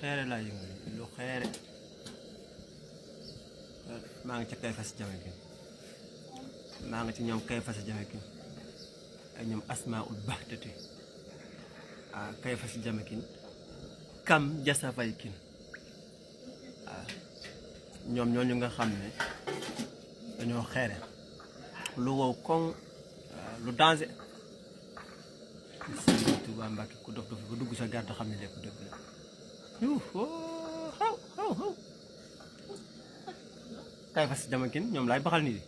xeere laa yëngal lu xeere maa ngi ca kay fas jame gi maa ngi ci ñoom kay fas jame gi ak ñoom asmaa ul baxtati ah kay fas jame gi kam jasa fay kin waaw ñoom ñooñu nga xam ne dañoo xeere lu wow koŋ lu danger Sëriñ Tuubaa Mbàkke ku dof dof ba dugg sa gàtt xam ne lépp dëgg la xaw kay fas jamakin ñoom laay baxal nii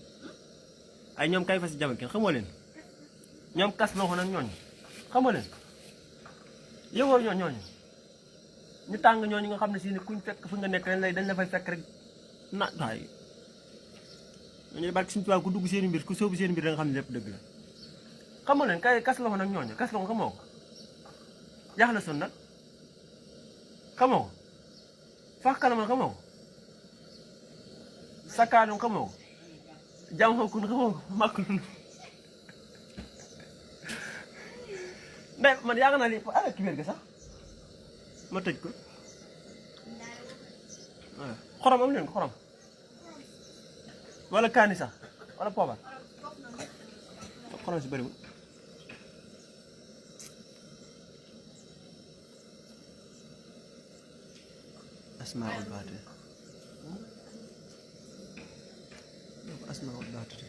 ay ñoom kay fas jamakin xamoo leen ñoom kas loo nag ñooñu xamoo leen yëgoo ñooñu ñu tàng ñooñu nga xam ne si ne kuñ fekk fu nga nekk dañ la fay fekk rek na waay ñooñu barke Sëriñ Tuubaa ku dugg seen mbir ku sóobu seen mbir da nga xam ne lépp dëgg la xamoo leen kay kas loxo nag ñooñu kas loxo xamoo ko yaax la son nag xamoo ko fax kanaman xamoo ko sakkaanum xamoo ko jam kun xamoo ko màkk lun nday man yaakaar naa ni ala kibéer ga sax ma tëj ko xorom am leen ko xorom wala kaani sax wala poobar xorom si bëriwul asmaa ul baatati